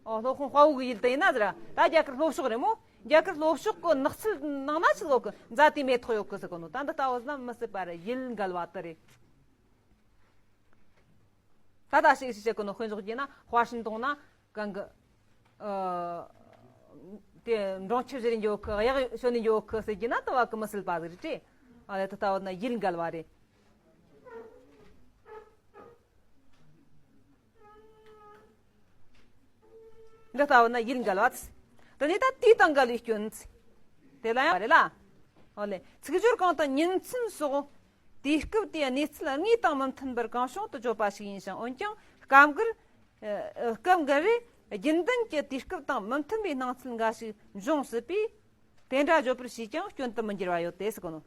ཨོ། ལྷོ་ཁོངས་དཔའ་བོ་གི་ཡུལ་དུ་ཡིན་ན་ཟེར། ད་རྒྱ་གར་ལྷོ་ཕྱོགས་རེད་མོ། རྒྱ་གར་ལྷོ་ཕྱོགས་གི་ནགས་ཚལ་ནང་ན་ཆི་ཟིག་ཡོད་གི། མཛའ་བརྩེའི་མེ་ཏོག་ཡོད་གི་ཟེར་གོ་ནོ། ད་འདི་ལྟ་བུ་ཟེར་ན་མི་སྲིད་པ་རེད། ཡུལ་འགལ་བ་དེ་རེད། ད་ད་ཞིག་ཞིག་བཤད་གོ་ནོ། དཔེ་འཇོག་རྒྱུ་ན་ཧྭ་ཤིན་ཏུང་ན་གང་གི། ཨ། དེ་འབྲོང་ཆུ་བཞུར་འགྱོ་གི། གཡག་ཞོན་འགྱོ་གི་ཟེར་རྒྱུ་ན་དེ་བ་གི་མི་སྲིད་པ་ཟིག་རེད་དྲ། ཨ་ལེ། དེ་ལྟ་བུ་ན་ཡུལ་འགལ་བ་རེད། འདི་ལྟ་བུ་ན་ཡུལ་འགལ་བ་ཚེ། དེ་ནས་ད་དུས་དང་འགལ་བའི་སྐྱོན་ཚེ། དེ་ལ་ཡང་རེད་ལ། ཨོ་ལེ། ཚིག་སྦྱོར་གང་དང་ཉིན་མཚན་སོགས་དུས་སྐབས་དེའི་གནས་ཚུལ་དངོས་དང་མི་མཐུན་པར་གང་བྱུང་དུ་བརྗོད་པ་ཞིག་ཡིན་ཞིང་། འོན་ཀྱང་སྐབས་འགར། ཨ། སྐབས་འགར་རེ་རྒྱུན་ལྡན་གྱི་དུས་སྐབས་དང་མི་མཐུན་པའི་སྣང་ཚུལ་འགའ་ཞིག་འབྱུང་སྲིད་པས། དེ་འདྲ་བརྗོད་པར་བྱས་ཀྱང་སྐྱོན་དུ་མི་འགྱུར་བ་ཡོད་དེ་ཟེར་གོ་ནོ།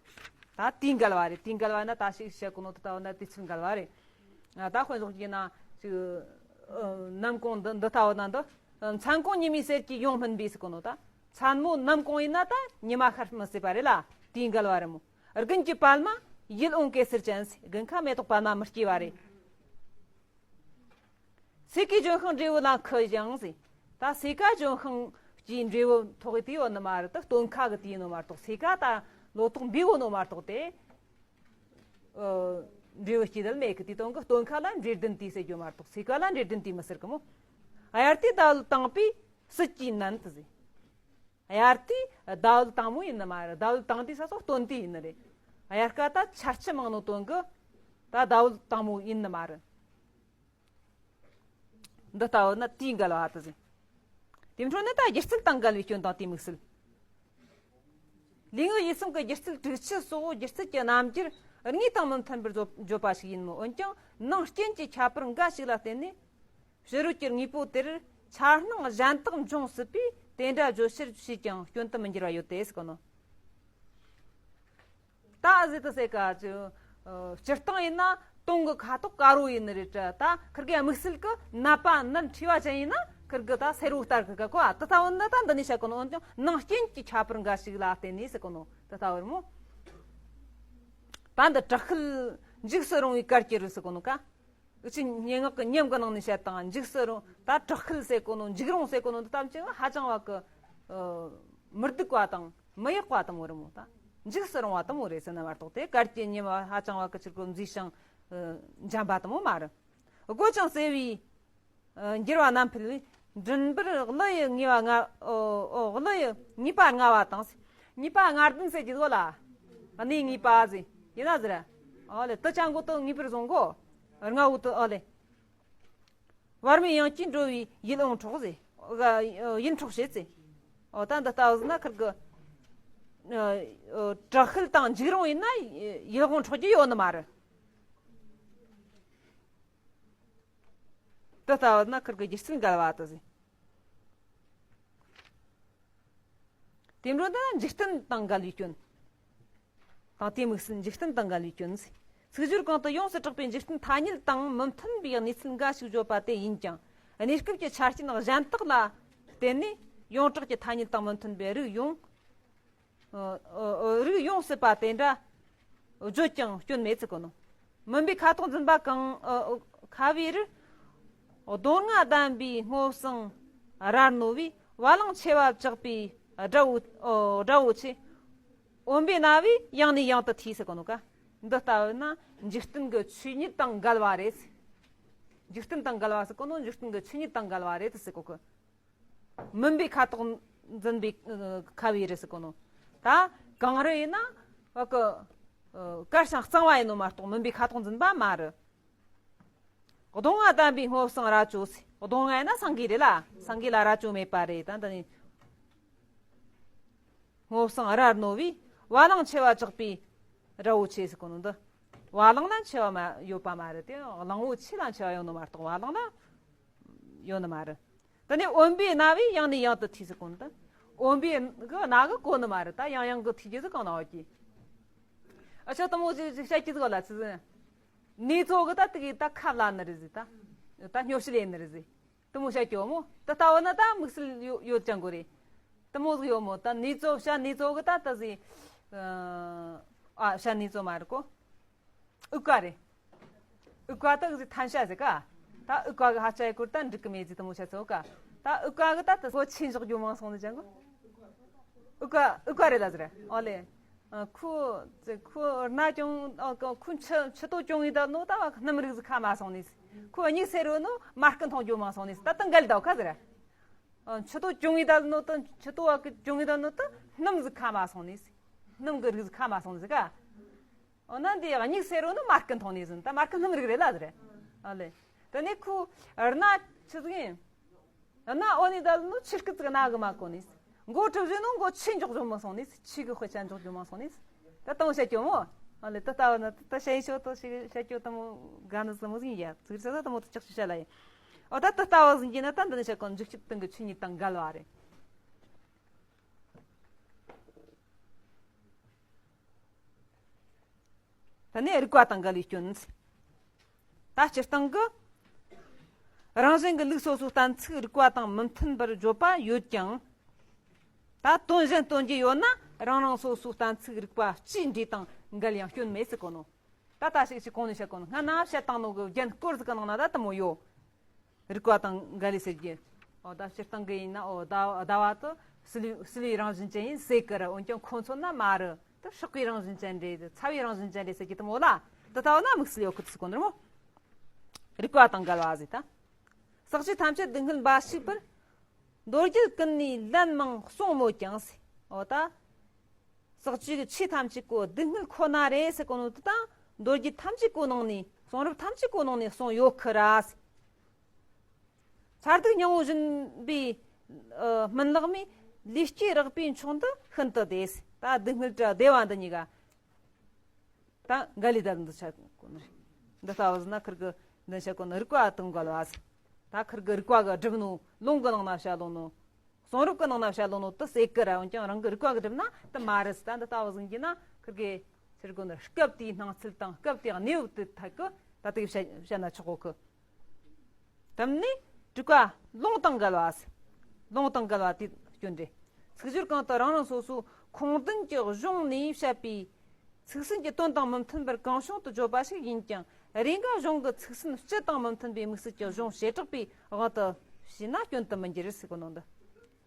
ད་དུས་འགལ་བ་རེད། དུས་འགལ་བ་ན་ད་ཞིག་བཤད་གོ་ནོ། དེ་ལྟ་བུ་ན་དུས་ཚོད་འགལ་བ་རེད། ཨ། ད་དཔེ་འཇོག་རྒྱུ་ན་ཅིག། ཨ། ནམ་གུང་འདི། འདི་ལྟ་བུ་ན་འདི། མཚན་གུང་ཉི་མའི་ཟེར་གྱི་ཡོང་སྨིན་པས་ཟེར་གོ་ནོ། ད་མཚན་མོ་ནམ་གུང་ཡིན་ན་ད་ཉི་མ་ཤར་མི་སྲིད་པ་རེད་ལ། དུས་འགལ་བ་རེད་མོ། དགུན་གྱི་པད་མ་ཡིད་འོང་གེ་སར་ཅན་ཟེར། དགུན་ཁ་མེ་ཏོག་པད་མ་མི་སྐྱེ་བ་རེད། སོས་ཀའི་ལྗོན་ཤིང་འབྲས་བུ་ལ་འཁུ་ཞིང་ཟེར། ད་སོས་ཀ་ལྗོན་ཤིང་གི་འབྲས་བུ་ཐོགས་དུས་ཡོད་ནི་མ་རེད། ད་སྟོན་ཁ་གི་དུས་ཡིན་ནོ་མ་གཏོགས། སོས་ཀ་ད་ལོ་ཏོག་འབུས་ཡོད་ནོ་མ་གཏོགས་དེ། ཨ། འབྲས་བུ་སྐྱེ་དལ་མེད་གི། དེ་དོན་གི་སྟོན་ཁ་ལ་འབྲས་ལྡན་དུས་ཟེར་རྒྱུ་མ་གཏོགས། སོས་ཀ་ལ་འབྲས་ལྡན་དུས་མི་ཟེར་གི་མོ། དབྱར་དུས་ཟླ་འོད་དྭངས་པའི་སྲིད་ཀྱི་ནད་དུ་ཟེར། དབྱར་དུས་ཟླ་འོད་དྭངས་མོ་ཡིན་ནི་མ་རེད། ཟླ་འོད་དྭངས་དུས་ས་སོགས་སྟོན་དུས་ཡིན་ནི་རེད། དབྱར་ཁ་ད་ཆར་ཆུ་མང་ནོ་དོན་གི་ད་ཟླ་འོད་དྭངས་མོ་ཡིན་ནི་མ་རེད། འདི་ལྟ་བུ་ན་དུས་འགལ་བ་དུ་ཟིན། དེ་འཕྲོ་ནི་ད་སྒྱུ་རྩལ་དང་འགལ་བའི་སྐྱོན་དང་དེའི་དམིགས་བསལ། ལུས་ངག་ཡིད་གསུམ་གྱི་སྒྱུ་རྩལ་དྲུག་ཅུ་སོགས་སྒྱུ་རྩལ་གྱི་རྣམ་འགྱུར་དངོས་དང་མི་མཐུན་པར་བརྗོད་བརྗོད་པ་ཞིག་ཡིན་མོད། འོན་ཀྱང་ནང་རྐྱེན་གྱི་ཁྱད་པར་འགའ་ཞིག་ལ་བརྟེན་ནས། ཕྱི་རོལ་གྱི་དངོས་པོ་དེར་འཆར་སྣང་གཞན་དག་འབྱུང་སྲིད་པས། དེ་འདྲ་བརྗོད་ཕྱིར་བྱས་ཀྱང་སྐྱོན་དུ་མི་འགྱུར་བ་ཡོད་དེ་ཟེར་གོ་ནོ། ད་ཨ་ཟེ་ཏི་ཟེ་ཀ་ཅི། ཨ། སྤྱིར་བཏང་ཡིན་ན་དུང་གི་ཁ་དོག་དཀར་བོ་ཡིན་ནི་རེད་དྲ། ད་ཁིར་གི་དམིགས་བསལ་གི་ནད་པ་ནད་མཁྲིས་པ་ཅན་ཡིན་ན་ཁིར་གི་ད་སེར་བོ་ལྟར་གི་ག་གོ། ཨ། དེ་ལྟ་བུ་ན་ད་འདི་ནས་བཤད་གོ་ནོ། འོན་ཀྱང་ནང་རྐྱེན་གྱི་ཁྱད་པར་འགའ་ཞིག་ལ་བརྟེན་ནས་ཟེར་གོ་ནོ། དེ་ལྟ་བུ་རེད་མོ། ད་འདི་དྲག་ཤུལ་འཇིགས་སུ་རུང་བའི་གར་གྱི་རིགས་ཟེར་གོ་ནོ་ཀ། འུ་ཅི་སྙན་ངག་གི་ཉམས་ཀྱི་ནང་ནས་བཤད་དང་། འཇིགས་སུ་རུང་། ད་དྲག་ཤུལ་ཟེར་གོ་ནོ། འཇིགས་རུང་ཟེར་གོ་ནོ། འདི་ལྟ་བུ་ཅིག་ཧ་ཅང་བ་གི། ཨ། མི་སྡུག་པ་དང་མི་ཡག་པ་དེ་མོ་རེད་མོ། ད་འཇིགས་སུ་རུང་བ་དེ་མོ་རེད་ཟེར་ན་མ་གཏོགས། དེ་གར་གྱི་ཉི་མ་ཧ་ཅང་བ་གི་ཕྱིར་གོ་མཛེས་ཤིང་། ཨ། འཇམ་པ་དེ་མོ་མ་རེད། དགོད་ཅིང་བསྲེ་བའི། ཨ། འགྱུར་བ་རྣམ་འཕེལ་བས། མགྲིན་པར་གླུ་ཡི་ངེས་པ་ང་། ཨོ། ཨོ། གླུ་ཡི་ངེས་པ་ལྔ་བ་དང་། ངེས་པ་ལྔ་ལྡན་ཟེར་གྱི་གོ་ལ། གནས་ངེས་པ་ཟེར་ཡིན་ན་ཟེར། ཨོ་ལེ། དེ་ཅང་གོ་དེ་ངེས་པར་བཟུང་གོ། ལྔ་བོ་དེ། ཨོ་ལེ། བར་མའི་དབྱངས་ཀྱིས་འགྲོ་བའི་ཡིད་འོང་འཕྲོག་ཟེར། ཨ། ཡིད་འཕྲོག་བྱེད་ཟེར། ཨོ། ད་འདི་ལྟ་བུ་ཟེར་ན་ཁིར་གི། ཨ། ཨ། དྲག་ཤུལ་དང་འཇིགས་རུང་ཡིན་ན་ཡིད་འོང་འཕྲོག་རྒྱུ་ཡོད་ནི་མ་རེད། དེ་ལྟ་བུ་ན་ཁིར་གི་སྒྱུ་རྩལ་འགལ་བ་དུ་ཟིན། དེ་འཕྲོ་ན་འཇིག་རྟེན་དང་འགལ་བའི་སྐྱོན། དང་དེའི་དམིགས་བསལ་འཇིག་རྟེན་དང་འགལ་བའི་སྐྱོན། ཚིག་སྦྱོར་གང་དུ་ཡོངས་སུ་གྲགས་པའི་འཇིག་རྟེན་ཐ་སྙད་དང་མི་མཐུན་པའི་གནས་ཚུལ་འགའ་ཞིག་བརྗོད་པ་དེ་ཡིན་ཀྱང་། གནས་སྐབས་ཀྱི་ཆ་རྐྱེན་གཞན་དག་ལ་བརྟེན་ནས་ཡོངས་གྲགས་ཀྱི་ཐ་སྙད་དང་མི་མཐུན་པའི་རིགས་ཡོང་། ཨ། ཨ། རིགས་ཡོང་སྲིད་པ་དེ་འདྲ་ བརྗོད་ཀྱང་སྐྱོན་མེད་ཟེར་གོ་ནོ། མུན་པའི་ཁ་དོག་འཛིན་པ་གང་ཨ་ཨ་ཁ་བའི་རི། གདོང་ལྔ་ལྡན་པའི་སྔོ་བསངས་ར་རྣོ་བས། བ་ལང་མཆེ་བ་བཅག་པའི་དགྲ་བོ་ཨོ་དགྲ་བོ་ཆེ། འོན་པའི་རྣ་བས་ཡང་ནས་ཡང་དུ་ཐོས་ཟེར་གོ་ནོ་ཀ། འདི་ལྟ་བུ་ན་འཇིག་རྟེན་གྱི་ཆོས་ཉིད་དང་འགལ་བ་རེད། འཇིག་རྟེན་དང་འགལ་བ་ཟེར་གོ་ནོ་འཇིག་རྟེན་གྱི་ཆོས་ཉིད་དང་འགལ་བ་རེད་ཟེར་གོ་གི། མུན་པའི་ཁ་དོག་འཛིན་པའི་ཁ་བའི་རི་ཟེར་གོ་ནོ། ད་གངས་རི་ཡིན་ན་བ་གི་དཀར་ཞིང་གཙང་བ་ཡིན་ནོ་མ་གཏོགས་མུན་པའི་ཁ་དོག་འཛིན་པ་མ་རེད། གདོང་ལྔ་ལྡན་པའི་སྔོ་བསངས་རྭ་ཅོ་ཟེར། གདོང་ལྔ་ཡིན་ན་སེང་གེ་རེད་ལ། སེང་གེ་ལ་རྭ་ཅོ་མེད་པ་རེད། ད་འདི་ནི་སྔོ་བསངས་རྭ་རྣོ་བས། བ་ལང་མཆེ་བ་བཅག་པའི་དགྲ་བོ་ཆེ་ཟེར་གོ་ནོ་འདི། བ་ལང་ལ་མཆེ་བ་མ་ཡོད་པ་མ་རེད་དེ། གླང་བོ་ཆེ་ལ་མཆེ་བ་ཡོད་ནོ་མ་གཏོགས་བ་ལང་ལ་ཡོད་ནི་མ་རེད། ད་ནི་འོན་པའི་རྣ་བས་ཡང་ནས་ཡང་དུ་ཐོས་ཟེར་གོ་ནོ་འདི། འོན་པའི་གི་རྣ་གིས་གོ་ནི་མ་རེད། ད་ཡང་ཡང་གི་ཐོས་རྒྱུ་ཟིག་གང་ན་ཡོད་ཀྱི། ཨ་ཆོ་དེ་མོ་ཟིག་བཤད་ཀྱི་ཟིག་ལ་ཚི་ཟིག་ནེ་ཙོ་གི་ད་དེ་གི་ད་ཁ་ལ་ནི་རེད་ཟིག་ད་ད་སྨྱོ་བཤད་ལས་ནི་རེད་ཟིག་དེ་མོ་བཤད་ཀྱི་འོ་མོ། ད་ལྟ་བ་ན་ད་དམིགས་བསལ་ཡོད་ཡོད་ཅང་གོ་རེད། དེ་མོ་ཟིག་ཡོད་མོ། ད་ནེ་ཙོ་བཤད་ནེ་ཙོ་གི་ད་ད་ཟིག་ཨ་བཤད་ནེ་ཙོ་མ་རེད་གོ། དབུ་ཀ་རེད། དབུ་ཀ་ད་ཟིག་ཐན་ཤ་ཟིག་ག་ད་དབུ་ཀ་གི་ཧ་ཅང་ཡི་གུར་ད་འགྲིག་གི་མེད་ཟིག་དེ་མོ་བཤད་ཚོ་ག་ད་དབུ་ཀ་གི་ད་ད་ཁོ་ཆེ་འཇོག་རྒྱུ་མང་སོང་ནི་ཅང་གོ། དབུ་ཀ་དབུ་ཀ་རེད་ལ་ཟེར་ཨོ་ལེ། ཨ་ཁོ་ཁོ་རྣ་གྱོང་ཨ་ཁོ་མཆུ་མཆུ་ཏོ་གྱོང་ཡིན་ད་ནོ་ད་སྣུམ་རིགས་ཟིག་ཁ་མ་སོང་ནིས། ཁོ་མྱིག་སེར་བོ་ནོ་མར་སྐུ་མཐོང་རྒྱུ་མང་སོང་ནིས་ད་ད་འགལ་ད་ཁ་ཟེར། ཨ་མཆུ་ཏོ་གྱོང་ཡིན་ད་ནོ་ད་མཆུ་ཏོ་བ་གི་གྱོང་ཡིན་ད་ནོ་ད་སྣུམ་ཟིག་ཁ་མ་སོང་ནིས། སྣུམ་གི་རིགས་ཟིག་ཁ་མ་སོང་ནིས་ག་འོ་ན་འདི་མྱིག་སེར་བོ་ནོ་མར་སྐུ་མཐོང་ནིས་ཟིན་ད་མར་སྐུ་སྣུམ་རིགས་རེད་ལ་ཟེར། ཨ་ལེ། ད་ནི་ཁོ་རྣ་ཆི་ཟིག་ཡིན། རྣ་ཨོ་ནི་ད་ལ་ནོ་ཆི་སྐད་ཅིག་རྣ་གི་མ་གོ་ནིས། མགོ་གྲུབ་བཞིན་ནོ་མགོ་ཆེ་འཇོག་རྒྱུ་མ་སོང་ནིས། ཆི་གི་དཔེ་ཆ་འཇོག་རྒྱུ་མ་སོང་ནིས། ད་དང་བཤད་ཀྱི་མོ། ཨ་ལེ་ད་ལྟ་བ་ན་ད་བཤད་ཡི་ཤོ་ཏོ་ཞིག་བཤད་ཀྱི་ད་མོ་ག་ནི་ཟི་མོ་ཟིན་ཡ་ཚིག་ས་ད་མོ་ད་ཅག་ཅི་བཤད་ལ་ཡིན། ཨོ་ད་ད་ལྟ་བ་ཟིན་གྱི་ན་ད་འདི་ནི་བཤད་གོ་འཇིག་ཆིབ་སྟེང་གི་ཆོས་ཉིད་དང་འགལ་བ་རེད། ད་ནི་རིགས་པ་དང་འགལ་བའི་སྐྱོན། ད་སྤྱིར་བཏང་གི་རང་བཞིན་གྱི་ལུགས་སོ་སོའི་གཏན་ཚིགས་རིགས་པ་དང་མི་མཐུན་པར་བརྗོད་པ་ཡོད་ཀྱང་། ད་དོན་གཞན་སྟོན་རྒྱུ་ཡོད་ན་རང་རང་སོ་སོའི་གཏན་ཚིགས་རིགས་པ་སྤྱིའི་འགྲོས་དང་འགལ་ཡང་སྐྱོན་མེད་ཟེར་གོ་ནོ། ད་ད་ཞིག་ཞིག་གོང་ནས་བཤད་གོ་ནོ་སྔ་ན་བཤད་བཏང་ནོ་གི་རྒྱན་སྐོར་ཟིག་གི་ནང་ན་ད་དེ་མོ་ཡོད། རིགས་པ་དང་འགལ་ལས་ཟེར་གྱི། འོ་ད་སྤྱིར་བཏང་གི་ཡིན་ན་འོ་ཟླ་ཟླ་བ་དུ་བསིལ་བའི་བསིལ་བའི་རང་བཞིན་ཅན་ཡིན་ཟེར་གི་ར། འོན་ཀྱང་ཁོ་ཚོ་ན་མ་རུ་དུ་ཧྲག་པའི་རང་བཞིན་ཅན་རེད། ཚ་བའི་རང་བཞིན་ཅན་རེད་ཟེར་གྱི་དུ་མོ་ལ་དུ་ལྟ་བ་ན་དམིགས་བསལ་ཡོད་ཁུ་ཚུ་གོ་ནོར་མོ། རིགས་པ་དང་འགལ་བ་ཟེར་ད། ཟག་བཅས་ཐམས་ཅད་སྡུག་བསྔལ་འབའ་ཞིག་པར། མདོ་རྒྱུད་ཀུན་ནས་ལན་མང་གསུངས་མོད་ཀྱང་ཟེར། འོ་ད། ཟག་བཅས་ཀྱི་ཆོས་ཐམས་ཅད་ཀོ་སྡུག་བསྔལ་ཁོ་ན་རེད་ཟེར་གོ་ནོ་དུ་དང་མདོ་རྒྱུད་ཐམས་ཅད་ཀོ་ནང་ནས་གསུང་རབ་ཐམས་ཅད་ཀོ་ནང་ནས་གསུངས་ཡོད་ཁི་ར་ཟེར། མཚར་སྡུག་སྙིང་པོ་བཞིན་པའི་ཨ་སྨིན་ལེགས་མའི་ལུས་སྐྱེས་རགས་པའི་མཆོག་འདི་ཤིན་ཏུ་བདེ་ཟེར། ད་སྡུག་བསྔལ་དྲ་བདེ་བ་འདི་གཉིས་ཀ་ད་འགལ་ལས་ད་འདི་ཆ་གོ་ནི་རེད། འདི་ལྟ་བུ་ཟིན་ན་ཁིར་གི་འདི་ཆ་གོ་ནི་རིགས་པ་དང་འགལ་བ་ཟེར། ད་ཁིར་གི་རིགས་པ་གི་སྒྲུབ་ནོ་ལུང་གི་ནང་ན་བཤད་ལོ་ནོ། གསུང་རབ་ཀྱི་ནང་ན་བཤད་ལོ་ནོ་དུ་ཟེར་གི་ར། འོན་ཀྱང་རང་གི་རིགས་པ་གི་སྒྲུབ་ན་དུ་མ་རེད་ཟེར། ད་འདི་ལྟ་བུ་ཟིན་གྱི་ན་ཁིར་གི་ཕྱིར་གོ་ནི་སྐབས་དེའི་སྣང་ཚུལ་དང་སྐབས་དེའི་གནས་བབ་དེ་ཐད་ཀི་ད་དེ་བཤད་བཤད་ན་ཆོག་གོ་གི། དམ་ནི་དྲུག་པ་ལུང་དང་འགལ་བ་ཟེར། ལུང་དང་འགལ་བ་དེ་སྐྱོན་རེད། ཚིག་སྦྱོར་གང་དུ་རང་རང་སོ་སོའི་ཁུངས་ལྡན་གྱི་གཞུང་ནས་བཤད་པའི་ཚིག་ཟིན་གྱི་དོན་དང་མི་མཐུན་པར་གང་བྱུང་དུ་བརྗོད་པ་ཞིག་ཡིན་ཀྱང་རེས་འགའ་གཞུང་གི་ཚིག་ཟིན་སྤྱི་དང་མི་མཐུན་པའི་དམིགས་བསལ་གྱི་གཞུང་བྱེ་བྲག་པའི་དབང་དུ་བྱས་ན་སྐྱོན་དུ་མི་འགྱུར་ཟེར་གོ་ནོ་འདི།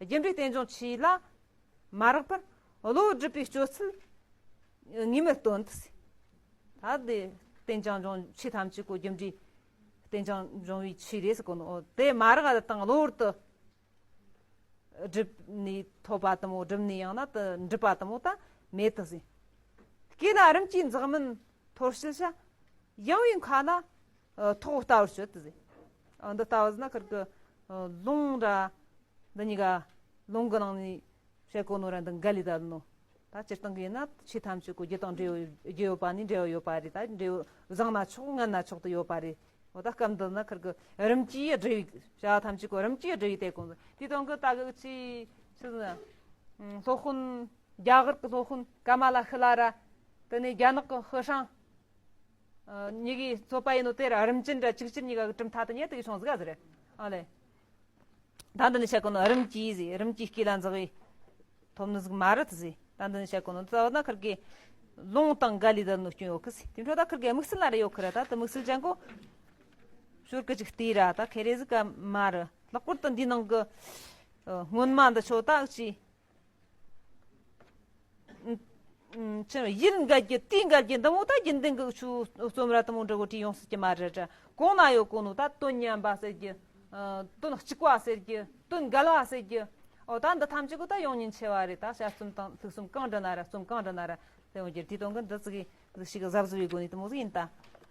རྒྱུ་འབྲས་རྟེན་འབྱུང་ཆོས་ལ་མ་རེག་པར་བློ་བསྒྲུབ་པའི་སྤྱོད་ཚུལ་ངེས་མེད་སྟོན་ཏེ། ད་དེ་རྟེན་ཅིང་འབྱུང་ཆོས་ཐམས་ཅད་ཀོ་རྒྱུ་འབྲས་རྟེན་ཅིང་འབྱུང་བའི་ཆོས་རེད་ཟེར་གོ་ནོ། དེ་མ་རེག་དང་གློ་བུར་དུ་སྒྲུབ་ནས་ཐོབ་པ་དུ་མོ་སྒྲུབ་ནས་ཡང་ན་དུ་འགྲུབ་པ་དུ་མོ་ད་མེད་དུ་ཟེར། སྐེ་ལ་རིམ་གྱིས་འཛག་མིན་འཐོར་བྱེད་བྱ། ཡང་བའི་མཁའ་ལ་ཐོག་ལྟ་བུར་སྤྱོད་དུ་ཟེར། འདི་ལྟ་བུ་ཟེར་ན་ཁིར་གི་ལུང་ར། འདི་གཉིས་ཀ་ལུང་གི་ནང་ནས་བཤད་གོ་ནོ་ར་འདི་འགལ་ལས་ད་ནོ། ད་སྤྱིར་བཏང་གི་ཡིན་ན་ཆོས་ཐམས་ཅད་ཀོ་རྒྱུ་དང་འབྲས་བུ་རྒྱུ་ཡོད་པ་ནི་འབྲས་བུ་ཡོད་པ་རེད། ད་འབྲས་བུ་བཟང་ན་ཆོག་ངན་ན་ཆོག་ཏུ་ཡོད་པ་རེད། འོ་ད་སྐབས་འདི་ན་ཁིར་གི་རིམ་གྱིས་སྒྲུབ་བྱ་བ་ཐམས་ཅད་ཀོ་རིམ་གྱིས་སྒྲུབ་དེ་གོ་དེ་དོན་གི་ད་གི་ཆི་ཆི་ཟེར་ན་སློབ་དཔོན་རྒྱ་གར་གི་སློབ་དཔོན་ཀ་མ་ལ་ཤི་ལ་ར། དེ་ནས་རྒྱ་ནག་གི་ཧི་ཧྲང་གཉིས་ཀའི་རྩོད་པ་ཡིན་ནོ་དེ་ར་རིམ་ཅན་ར་གཅིག་གྱུར་གཉིས་ཀ་གི་གྲུབ་མཐའ་དེ་ཉེ་དུ་ཡི་སོང་ཟིག་ག་ཟེར། ཨ་ལེ། ད་འདི་ནི་བཤད་གོ་ནོ་རིམ་གྱིས་ཟེར། རིམ་གྱིས་སྐེ་ལ་འཛག་གི་ཐོབ་ནི་ཟིག་མ་རེད་ཟེར། ད་འདི་ནི་བཤད་གོ་ནོ་ད་ན་ཁིར་གི་ ལུང་དང་འགལ་ལས་དར་ནོ་སྐྱོན་ཡོད་གི་ཟེར། དེ་འཕྲོ་ད་ཁིར་གི་དམིགས་བསལ་ན་རེ་ཡོད་ཁི་ར། ད་དེ་དམིགས་བསལ་ཅན་གོ་ཞོར་གི་ཅིག་བལྟས་ར། ད་ཁེ་རེ་ཟིག་ག་མ་རེད། ལྷག་པར་དུ་འདི་ནང་གི་སྔོན་མ་འདི་ཆོ་ད་ཅི་ཅི་ཡིན་འགལ་གྱི་དེའི་འགལ་གྱི་འདི་མོ་ད་རྒྱུན་ལྡན་གི་ཆུ་རྩོམ་ར་དེ་མོ་འདྲ་གོ་བྲིས་ཡོང་སྲིད་ཀྱི་མ་རེད་ར། གོང་ན་ཡོད་གོ་ནོ་ད་དོན་མཉམ་པ་ཟེར་གྱི། དོན་གཅིག་པ་ཟེར་གྱི། དོན་འགལ་བ་ཟེར་གྱི། ཨོ་ད་འདི་ཐམས་ཅད་གོ་ད་ཡོང་ཉེན་ཆེ་བ་རེད། ད་དཔྱད་རྩོམ་དང་ཐུགས་རྩོམ་གང་འདྲ་ན་ར། རྩོམ་གང་འདྲ་ན་ར། དེ་འོན་ཀྱང་དེའི་དོན་གི་འདི་ཙི་གི་ཟིག་ཞིག་གཟབ་གཟབ་བྱེད་དགོས་ནི་དེ་མོ་ཟིག་ཡིན་ད།